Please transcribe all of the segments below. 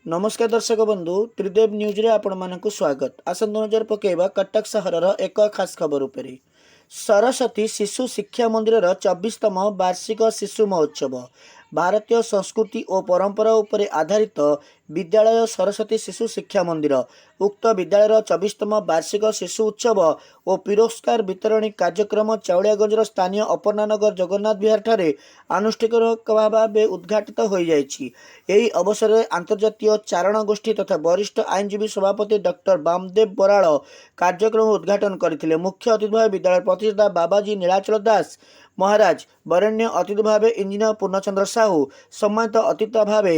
ନମସ୍କାର ଦର୍ଶକ ବନ୍ଧୁ, ତ୍ରିଦେବ ନ୍ୟୁଜ୍ରେ ଆପଣମାନଙ୍କୁ ସ୍ୱାଗତ। ଆସନ୍ତୁ ନଜର ପକାଇବା କଟକ ସହରର ଏକ ଖାସ୍ ଖବର ଉପରେ। ସରସ୍ୱତୀ ଶିଶୁ ଶିକ୍ଷା ମନ୍ଦିରର 24ତମ ବାର୍ଷିକ ଶିଶୁ ମହୋତ୍ସବ। ଭାରତୀୟ ସଂସ୍କୃତି ଓ ପରମ୍ପରା ଉପରେ ଆଧାରିତ ବିଦ୍ୟାଳୟ ସରସ୍ୱତୀ ଶିଶୁ ଶିକ୍ଷା ମନ୍ଦିର। ଉକ୍ତ ବିଦ୍ୟାଳୟର 24ତମ ବାର୍ଷିକ ଶିଶୁ ଉତ୍ସବ ଓ ପୁରସ୍କାର ବିତରଣୀ କାର୍ଯ୍ୟକ୍ରମ ଚାଉଳିଆଗଞ୍ଜର ସ୍ଥାନୀୟ ଅପର୍ଣ୍ଣାନଗର ଜଗନ୍ନାଥ ବିହାରଠାରେ ଆନୁଷ୍ଠାନିକ ଭାବେ ଉଦ୍ଘାଟିତ ହୋଇଯାଇଛି। ଏହି ଅବସରରେ ଆନ୍ତର୍ଜାତୀୟ ଚାରଣ ଗୋଷ୍ଠୀ ତଥା ବରିଷ୍ଠ ଆଇନଜୀବୀ ସଭାପତି ଡକ୍ଟର ବାମଦେବ ବରାଳ କାର୍ଯ୍ୟକ୍ରମ ଉଦ୍ଘାଟନ କରିଥିଲେ। ମୁଖ୍ୟ ଅତିଥି ଭାବେ ବିଦ୍ୟାଳୟର ପ୍ରତିଷ୍ଠାତା ବାବାଜୀ ନୀଳାଚଳ ଦାସ ମହାରାଜ, ବରେଣ୍ୟ ଅତିଥି ଭାବେ ଇଞ୍ଜିନିୟର ପୂର୍ଣ୍ଣଚନ୍ଦ୍ର ସାହୁ, ସମ୍ମାନିତ ଅତିଥି ଭାବେ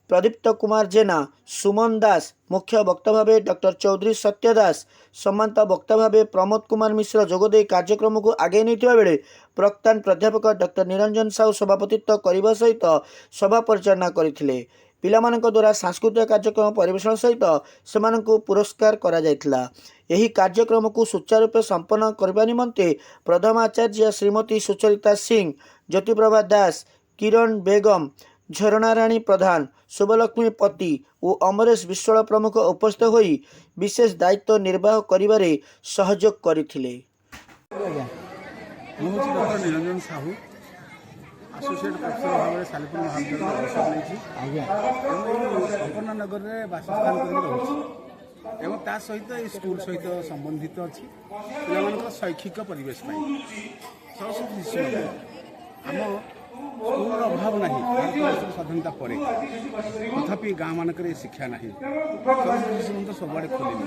ପ୍ରଦୀପ୍ତ କୁମାର ଜେନା, ସୁମନ ଦାସ, ମୁଖ୍ୟ ବକ୍ତା ଭାବେ ଡକ୍ଟର ଚୌଧୁରୀ ସତ୍ୟ ଦାସ, ସମ୍ମାନିତ ବକ୍ତା ଭାବେ ପ୍ରମୋଦ କୁମାର ମିଶ୍ର ଯୋଗଦେଇ କାର୍ଯ୍ୟକ୍ରମକୁ ଆଗେଇ ନେଇଥିବା ବେଳେ ପ୍ରାକ୍ତନ ପ୍ରାଧ୍ୟାପକ ଡକ୍ଟର ନିରଞ୍ଜନ ସାହୁ ସଭାପତିତ୍ୱ କରିବା ସହିତ ସଭା ପରିଚାଳନା କରିଥିଲେ। ପିଲାମାନଙ୍କ ଦ୍ୱାରା ସାଂସ୍କୃତିକ କାର୍ଯ୍ୟକ୍ରମ ପରିବେଷଣ ସହିତ ସେମାନଙ୍କୁ ପୁରସ୍କାର କରାଯାଇଥିଲା। ଏହି କାର୍ଯ୍ୟକ୍ରମକୁ ସୁଚାରୁ ରୂପେ ସମ୍ପନ୍ନ କରିବା ନିମନ୍ତେ ପ୍ରଥମ ଆଚାର୍ଯ୍ୟ ଶ୍ରୀମତୀ ସୁଚରିତା ସିଂ, ଜ୍ୟୋତିପ୍ରଭା ଦାସ, କିରଣ ବେଗମ, ଝରଣାରାଣୀ ପ୍ରଧାନ, ଶୁଭଲକ୍ଷ୍ମୀ ପତି ଓ ଅମରେଶ ବିଶ୍ୱାଳ ପ୍ରମୁଖ ଉପସ୍ଥିତ ହୋଇ ବିଶେଷ ଦାୟିତ୍ୱ ନିର୍ବାହ କରିବାରେ ସହଯୋଗ କରିଥିଲେ। ମୁଁ ହେଉଛି doctor Niranjan Sahu, associate professor ଭାବରେ ସାଲେପୁର ମହାବିଦ୍ୟାଳୟରେ ଅବସର ନେଇଛି ଏବଂ ଏଇ ଅପର୍ଣ୍ଣା ନଗରରେ ବାସସ୍ଥାନ କରିକି ରହୁଛି ଏବଂ ତା ସହିତ ଏଇ ସ୍କୁଲ ସହିତ ସମ୍ବନ୍ଧିତ ଅଛି। ପିଲାମାନଙ୍କର ଶୈକ୍ଷିକ ପରିବେଶ ପାଇଁ ସରସ୍ୱତୀ ଶିଶୁ ମନ୍ଦିର। ଆମ ସ୍କୁଲର ଅଭାବ ନାହିଁ ଭାରତବର୍ଷର ସ୍ୱାଧୀନତା ପରେ, ତଥାପି ଗାଁ ମାନଙ୍କରେ ଏ ଶିକ୍ଷା ନାହିଁ। ସରସ୍ୱତୀ ଶିଶୁ ମନ୍ଦିର ସବୁଆଡ଼େ ଖୋଲିନି,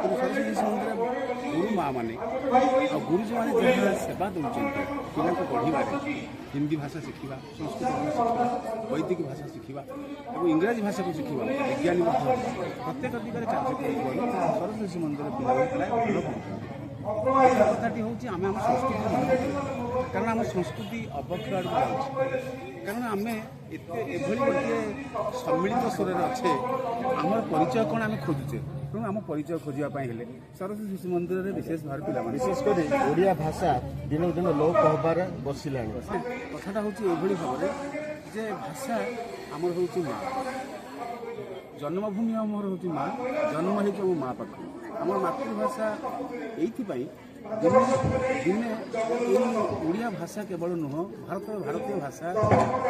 କିନ୍ତୁ ସରସ୍ୱତୀ ଶିଶୁ ମନ୍ଦିରରେ ଗୁରୁ ମା ମାନେ ଆଉ ଗୁରୁଜୀମାନେ ଯାହା ସେବା ଦେଉଛନ୍ତି ପିଲାଙ୍କୁ ଗଢ଼ିବାରେ, ହିନ୍ଦୀ ଭାଷା ଶିଖିବା, ସଂସ୍କୃତ ଭାଷା ଶିଖିବା, ବୈଦିକ ଭାଷା ଶିଖିବା ଏବଂ ଇଂରାଜୀ ଭାଷାକୁ ଶିଖିବା, ବିଜ୍ଞାନୀ ମଧ୍ୟ ହେବା, ପ୍ରତ୍ୟେକ ଦିଗରେ କାର୍ଯ୍ୟ କରୁଥିବାରୁ ସରସ୍ୱତୀ ଶିଶୁ ମନ୍ଦିର ପିଲାମାନେ ପ୍ରାୟ ଭଲ କରୁଛନ୍ତି। କଥାଟି ହେଉଛି, ଆମେ ଆମ ସଂସ୍କୃତି ମନେ ପକାଇବା, କାରଣ ଆମ ସଂସ୍କୃତି ଅବକ୍ଷୟ ଆଡ଼କୁ ଯାଉଛି। କାରଣ ଆମେ ଏତେ ଏଭଳି ଗୋଟିଏ ସମ୍ମିଳିତ ସ୍ୱରରେ ଅଛେ, ଆମର ପରିଚୟ କ'ଣ ଆମେ ଖୋଜୁଛେ। ତେଣୁ ଆମ ପରିଚୟ ଖୋଜିବା ପାଇଁ ହେଲେ ସରସ୍ୱତୀ ଶିଶୁ ମନ୍ଦିରରେ ବିଶେଷ ଭାବରେ ପିଲାମାନେ ବିଶେଷ କରି ଓଡ଼ିଆ ଭାଷା ଦିନକୁ ଦିନ ଲୋପ ହେବାରେ ବସିଲାଣି। କଥାଟା ହେଉଛି ଏଭଳି ଭାବରେ ଯେ ଭାଷା ଆମର ହେଉଛି ମା, ଜନ୍ମଭୂମି ଆମର ହେଉଛି ମା, ଜନ୍ମ ହେଇଛି ଆମ ମା ପାଖରୁ, ଆମର ମାତୃଭାଷା। ଏଇଥିପାଇଁ ଦିନେ ଦିନେ ଏଇ ଓଡ଼ିଆ ଭାଷା କେବଳ ନୁହଁ, ଭାରତର ଭାରତୀୟ ଭାଷା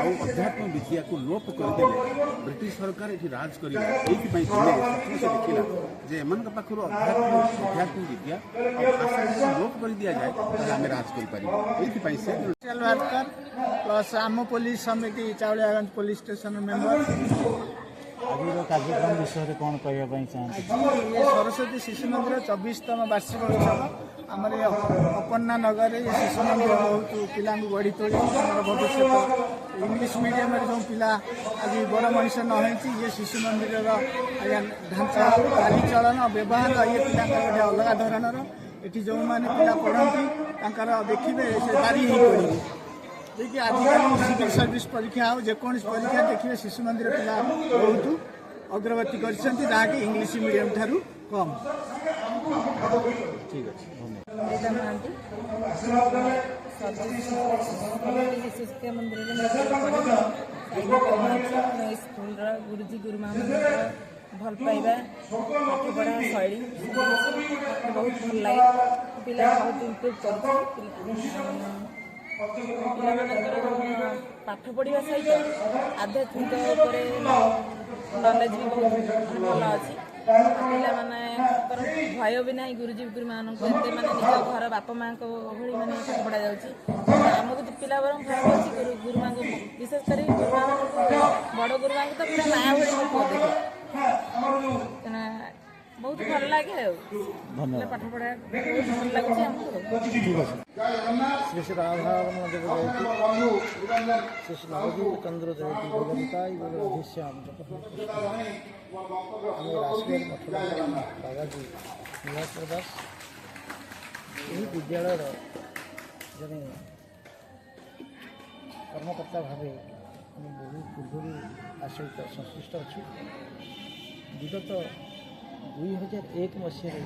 ଆଉ ଅଧ୍ୟାତ୍ମ ବିଦ୍ୟାକୁ ଲୋପ କରିଦେଲେ ବ୍ରିଟିଶ ସରକାର ଏଠି ରାଜ କରିବ। ଏଇଥିପାଇଁ ଦିନେ ସ୍ୱପ୍ନ ସେ ଦେଖିଲା ଯେ ଏମାନଙ୍କ ପାଖରୁ ଅଧ୍ୟାତ୍ମ ବିଦ୍ୟା ଆଉ ଭାଷା ଯଦି ଲୋପ କରିଦିଆଯାଏ, ତାହେଲେ ଆମେ ରାଜ କରିପାରିବୁ। ଏଇଥିପାଇଁ ସେ ସୋସିଆଲ ୱାର୍କର ପ୍ଲସ୍ ଆମ ପୋଲିସ ସମିତି ଚାଉଳିଆଗଞ୍ଜ ପୋଲିସ ଷ୍ଟେସନ ମେମ୍ବର। ଆଜିର କାର୍ଯ୍ୟକ୍ରମ ବିଷୟରେ କ'ଣ କହିବା ପାଇଁ ଚାହାନ୍ତି? ଆଜି ଏ ସରସ୍ୱତୀ ଶିଶୁ ମନ୍ଦିର 24ତମ ବାର୍ଷିକ ଉତ୍ସବ। ଆମର ଏ ଅପର୍ଣ୍ଣା ନଗରରେ ଏ ଶିଶୁ ମନ୍ଦିର ବହୁତ ପିଲାଙ୍କୁ ଗଢ଼ି ତୋଳିଛି। ଆମର ଭବିଷ୍ୟତ ଇଂଲିଶ ମିଡ଼ିୟମରେ ଯେଉଁ ପିଲା ଆଜି ବଡ଼ ମଣିଷ ନ ହେଇଛି, ଇଏ ଶିଶୁ ମନ୍ଦିରର ଆଜ୍ଞା ଢାଞ୍ଚା, ଚାଲିଚଳନ, ବ୍ୟବହାର ଇଏ ପିଲାଙ୍କର ଗୋଟେ ଅଲଗା ଧରଣର। ଏଠି ଯେଉଁମାନେ ପିଲା ପଢ଼ନ୍ତି, ତାଙ୍କର ଦେଖିବେ ସେ ବାରି ହେଇ ପଡ଼ିବେ। ଯେ ଆଜିକାଲି ସିଭିଲ ସର୍ଭିସ ପରୀକ୍ଷା ହଉ, ଯେକୌଣସି ପରୀକ୍ଷା ଦେଖିବେ, ଶିଶୁ ମନ୍ଦିର ପିଲା ବହୁତ ଅଗ୍ରଗତି କରିଛନ୍ତି, ଯାହାକି ଇଂଲିଶ ମିଡ଼ିୟମ ଠାରୁ କମ୍। ଠିକ୍ ଅଛି, ଧନ୍ୟବାଦ। ରୀତା ମହାନ୍ତି। ସରସ୍ୱତୀ ଶିଶୁ ଶିକ୍ଷା ମନ୍ଦିରରେ ମୁଁ ପଢ଼େ। ଅଛି ଏଇ ସ୍କୁଲର ଗୁରୁଜୀ ଗୁରୁମାମାନଙ୍କର ଭଲ ପାଇବା, ପାଠ ପଢ଼ା ଶୈଳୀ ସବୁକିଛି ମୋତେ ବହୁତ ଭଲ ଲାଗେ। ପିଲା ବହୁତ ଇମ୍ପ୍ରୁଭ୍ କରୁଛି। ପିଲାମାନଙ୍କର ପାଠ ପଢ଼ିବା ସହିତ ଆଧ୍ୟାତ୍ମିକ ଉପରେ ନଲେଜ ବି ବହୁତ ମାନେ ଭଲ ଅଛି। ପିଲାମାନଙ୍କର ଭୟ ବି ନାହିଁ ଗୁରୁଜୀ ଗୁରୁମାନଙ୍କୁ ଏତେ, ମାନେ ନିଜ ଘର ବାପା ମାଆଙ୍କ ଭଳି ମାନେ ପାଠ ପଢ଼ା ଯାଉଛି। ଆମକୁ ତ ପିଲା ବରଂ ଭୟ ଅଛି ଗୁରୁମାଙ୍କୁ, ବିଶେଷ କରି ଗୁରୁମାମାନଙ୍କୁ, ବଡ଼ ଗୁରୁମାଙ୍କୁ ତ ପୁରା ମା ଭଳି ମୋ ପୁଅ ଦେଖେ। ତେଣୁ ବହୁତ ଭଲ ଲାଗେ ଆଉ ଧନ୍ୟବାଦ। ପାଠ ପଢ଼ା ବହୁତ ଭଲ ଲାଗୁଛି ଆମକୁ। ଠିକ୍ ଅଛି। ଶ୍ରୀ ଶ୍ରୀ ରାଧାରମଣ ଦେବ ଜୟତି, ଶ୍ରୀ ଶ୍ରୀ ନବଦ୍ୱୀପ ଚନ୍ଦ୍ର ଜୟତି, ଭଗବନ୍ତାଇ ବୋଲ ରାଧେଶ୍ୟାମ। ଆମେ ରାସବିହାରୀ ମଠର ବାବାଜୀ ନୀଳାଚଳ ଦାସ, ଏହି ବିଦ୍ୟାଳୟର ଜଣେ କର୍ମକର୍ତ୍ତା ଭାବେ ଆମେ ବହୁ ପୂର୍ବରୁ ଆ ସହିତ ସଂଶ୍ଳିଷ୍ଟ ଅଛୁ। ବିଗତ 2001 ମସିହାରେ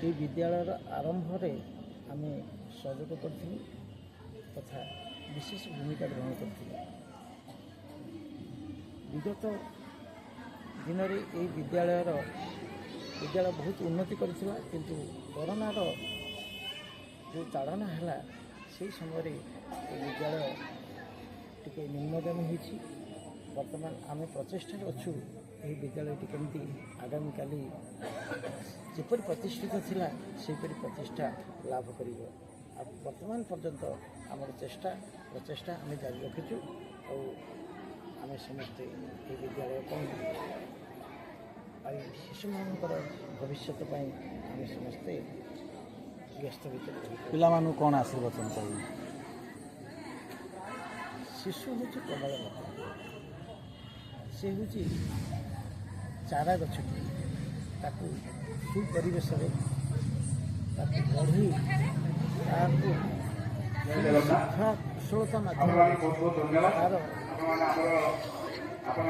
ଏହି ବିଦ୍ୟାଳୟର ଆରମ୍ଭରେ ଆମେ ସହଯୋଗ କରିଥିଲୁ ତଥା ବିଶେଷ ଭୂମିକା ଗ୍ରହଣ କରିଥିଲୁ। ବିଗତ ଦିନରେ ଏହି ବିଦ୍ୟାଳୟ ବହୁତ ଉନ୍ନତି କରିଥିଲା। କିନ୍ତୁ କରୋନାର ଯେଉଁ ତାଡ଼ନା ହେଲା, ସେହି ସମୟରେ ଏ ବିଦ୍ୟାଳୟ ଟିକେ ନିମ୍ନଗାମୀ ହୋଇଛି। ବର୍ତ୍ତମାନ ଆମେ ପ୍ରଚେଷ୍ଟାରେ ଅଛୁ, ଏହି ବିଦ୍ୟାଳୟଟି କେମିତି ଆଗାମୀକାଲି ଯେପରି ପ୍ରତିଷ୍ଠିତ ଥିଲା, ସେହିପରି ପ୍ରତିଷ୍ଠା ଲାଭ କରିବ। ଆଉ ବର୍ତ୍ତମାନ ପର୍ଯ୍ୟନ୍ତ ଆମର ଚେଷ୍ଟା ପ୍ରଚେଷ୍ଟା ଆମେ ଜାରି ରଖିଛୁ। ଆଉ ଆମେ ସମସ୍ତେ ଏହି ବିଦ୍ୟାଳୟ ପାଇଁ ଆଉ ଶିଶୁମାନଙ୍କର ଭବିଷ୍ୟତ ପାଇଁ ଆମେ ସମସ୍ତେ ବ୍ୟସ୍ତ ଭିତରେ ରହିଛୁ। ପିଲାମାନଙ୍କୁ କ'ଣ ଆଶୀର୍ବଚନ କହିବେ? ଶିଶୁ ହେଉଛି ପ୍ରବଳ ଲତା। ସେ ହେଉଛି ଚାରା ଗଛଟି। ତାକୁ ସୁପରିବେଶରେ ତାକୁ ବଢ଼ି, ତାକୁ ଶିକ୍ଷା କୁଶଳତା ମାଧ୍ୟମରେ ତାର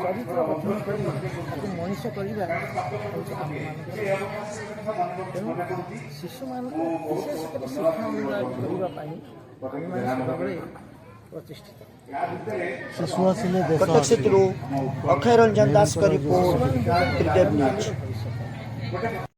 ଚରିତ୍ର ଗଠନ କରି ତାକୁ ମଣିଷ କରିବା ହେଉଛି ଆମମାନଙ୍କର। ତେଣୁ ଶିଶୁମାନଙ୍କୁ ବିଶେଷ କରି ଶିକ୍ଷା ଅନୁରାଗ କରିବା ପାଇଁ ଆମେମାନେ ସବୁବେଳେ ପ୍ରଚେଷ୍ଟିତ। ଶିଶୁ ଆସିଲେ ଦେଶ କଟକ ଆସିଲେ। ସିଟିରୁ ଅକ୍ଷୟ ରଞ୍ଜନ ଦାସଙ୍କ ରିପୋର୍ଟ, ତ୍ରିଦେବ ନ୍ୟୁଜ୍। ଭବିଷ୍ୟତ।